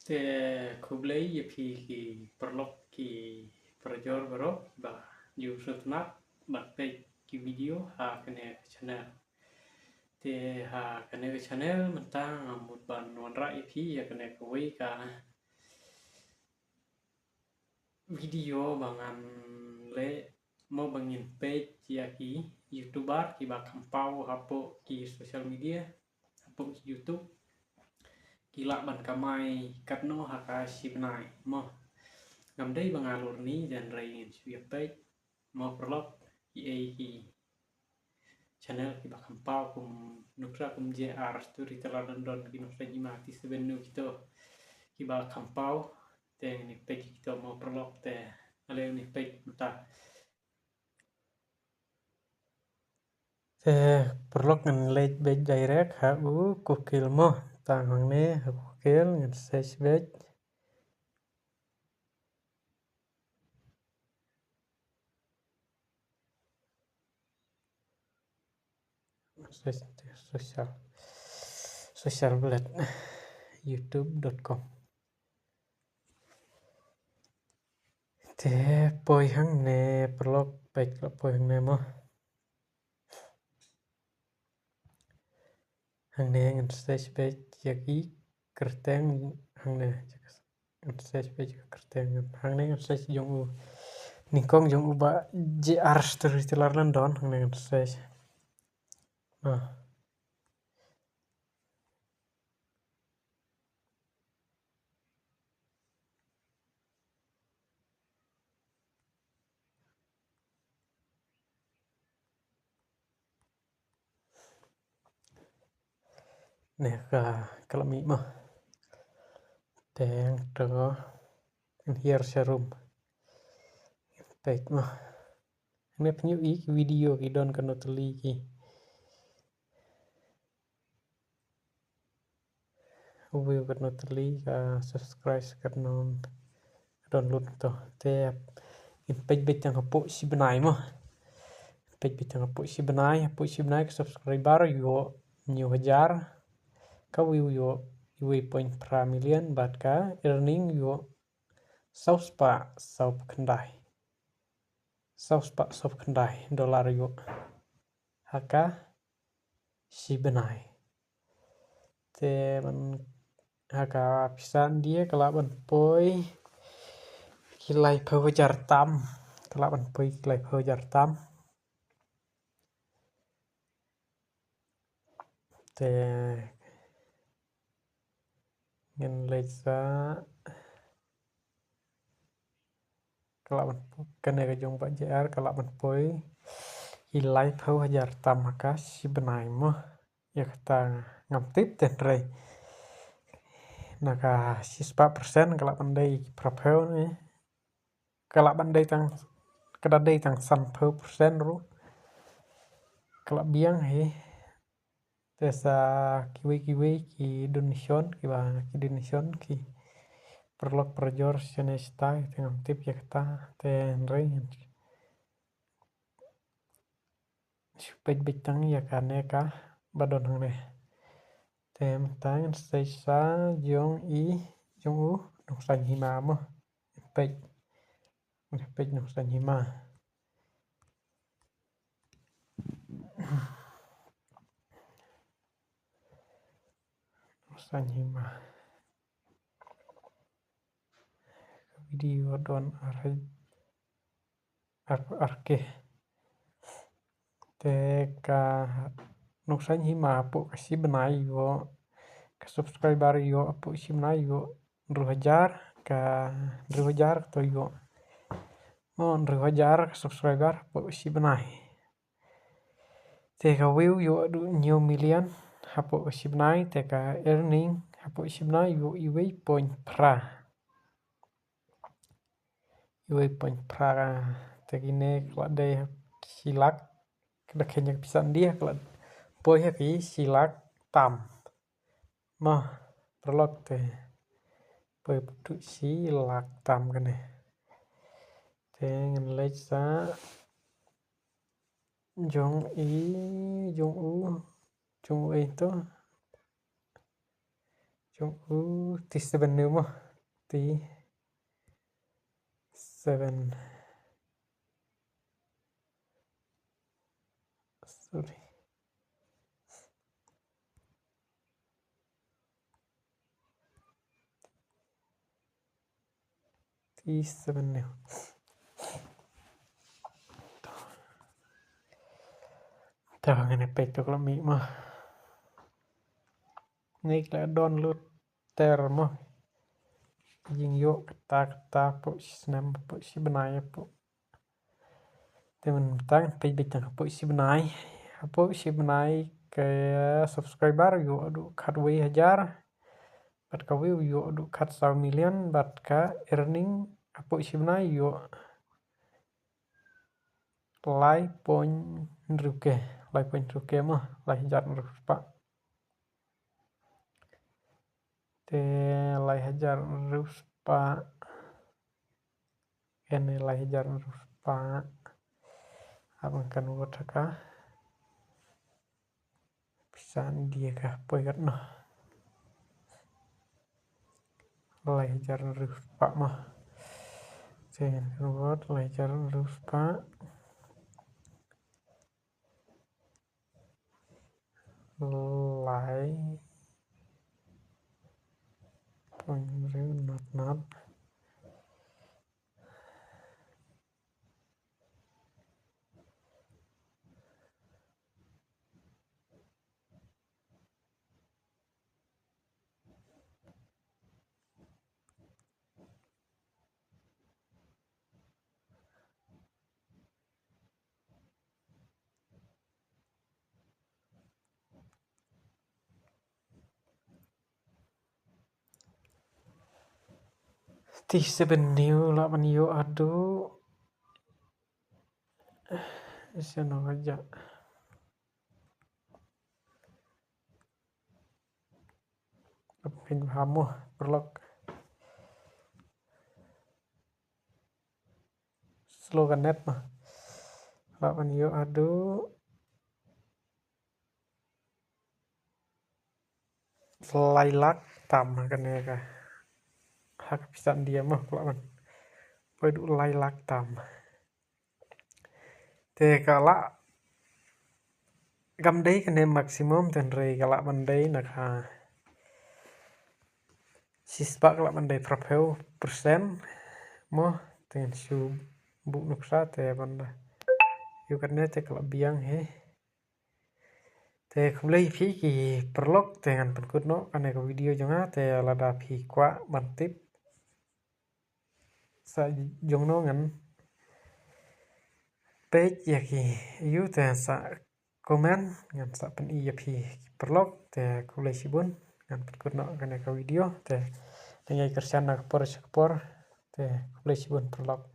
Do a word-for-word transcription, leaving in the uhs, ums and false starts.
Te khublei ïa phi ki paralok ki parajor baroh ba ju sngewtynnat ban peit ki video ha kane ka channel. Te ha kane ka channel mynta nga mut ban wanrah ïa phi ïa kane kawei ka video ba ngan leh mo ba ngin peit ïa ki YouTuber kiba kham paw hapoh ki social media, hapoh ki YouTube, ki lah ban kamai katno ha ka shi bnai mo. Ngam dei ba nga lur ni, hynrei ngin shu ïa peit mo paralok, kiei ki channel kiba kham paw kum nuksa kum J R Storyteller London, ki Nongshaiñ Hima T seven News, kito kiba kham paw. Te ngin ïa peit kito mo paralok, te ale ngin ïa peit mynta. Te paralok, ngan leit beit direct ha u Google mo. Tang hangne ha Google ngan search beit. Social, social blade, youtube dot com. Te poi hangne paralok, peit la poi hangne mo. Hangne ngan search beit ïa ki kyrteng hangne. Ngan search beit ïa ki kyrteng hangne, ngan search jong u nyngkong jong u Bah J R Storyteller London, hangne ngan search. Ah. Ne ka, ka la mih mo. Te to ngan hiar sharum. Peit mo. Ne pynïoh ïa ki video ki don katno tylli ki. View katno tylli, ka subscribe katno, don lut to. Te ngin peit beit tang hapoh shi bnai mo. Peit beit tang hapoh shi bnai, hapoh shi bnai ka subscriber ïoh hynñiew hajar, ka view ïoh wei point phra million bad ka earning ïoh saw spah saw phew khyndai. Saw spah saw phew khyndai dollar ïoh ha ka shi bnai. Te man ha ka pisa India ka lah ban poi ki laiphew hajar tam, ka lah ban poi ki laiphew hajar tam. Te ngan leit sa, ka lah ban, kane ka jong Bah J R ka lah ban poi ki laiphew hajar tam ha ka shi bnai mo. Ïa kata ngam tip te hynrei na ka shi spah percent ka lah ban dei ki phraphew ne. Ka lah ban dei tang, ka da dei tang sanphew percent ruh. Ka lah biang hi. Te sa kiwei kiwei ki donation, kiba ki donation ki paralok parajor shane shata, te ngam tip ïa kata, te hynrei shu peit beit tang ïa kane kaba don hangne. Te mynta ngan search sa jong i, jong u Nongshaiñ Hima mo. Peit. Peit Nongshaiñ Hima. Nongshaiñ Hima. Video don ar, ar, ar K. Te ka Nongshaiñ Hima hapoh ka shi bnai ïoh, ka subscriber ïoh hapoh shi bnai ïoh hynriew hajar, ka hynriew hajar to ïoh. Mo, hynriew hajar ka subscriber hapoh shi bnai. Te ka view ïoh haduh hynñiew million hapoh ka shi bnai, te ka earning hapoh shi bnai ïoh wei point phra. Wei point phra, te kine ka la dei shi lak, ka da kheiñ ïa ka pisa India, ka la poi ha ki shi lak tam. Mo, paralok, te poi haduh shi lak tam kane. Te ngan leit sa jong i, jong u, jong u ei to. Jong u T seven ne mo. T seven. Sorry. T seven ne. Te hangne peit to ka la mih mo. Ngi ka la download ter mo. Jingïoh kata kata hapoh shi snem, hapoh shi bnai, hapoh. Te mynta ngan peit beit tang hapoh shi bnai. Hapoh shi bnai ka subscriber ïoh haduh khatwei hajar. Bad ka view ïoh haduh khatsaw million. Bad ka earning hapoh shi bnai ïoh lai point hynriew K. Lai point hynriew K mo, lai hajar hynriew spah. Te lai hajar hynriew spah. Kane lai hajar hynriew spah. Hap ngan convert ha ka pisa India ka poi katno. Lai hajar hynriew spah mo. Te ngan convert lai hajar hynriew spah. Lai point hynriew not not. T seven Neo lah ban ïoh haduh. Sien noh ka jia. Pynbha mo paralok. Slow ka net mo. Lah ban ïoh haduh lai lak tam ha kane ka. Ha ka pisa India mo ka lah ban poi haduh lai lak tam. Te ka lah kam dei kane maximum, te hynrei ka lah ban dei na ka shispah, ka lah ban dei phraphew percent mo. Te ngan shu buh nuksa te ban da ïoh kane te ka lah biang hi. Te khublei phi ki paralok, te ngan pynkut noh kane ka video jong nga. Te lada phi kwah ban tip sa jong no ngan peit ïa ki ïu, te sa comment, ngan sa pyni ïa phi ki paralok. Te khublei shibun, ngan pynkut noh kane ka video. Te ngan ïai kyrshan na ka por sha ka por. Te khublei shibun paralok.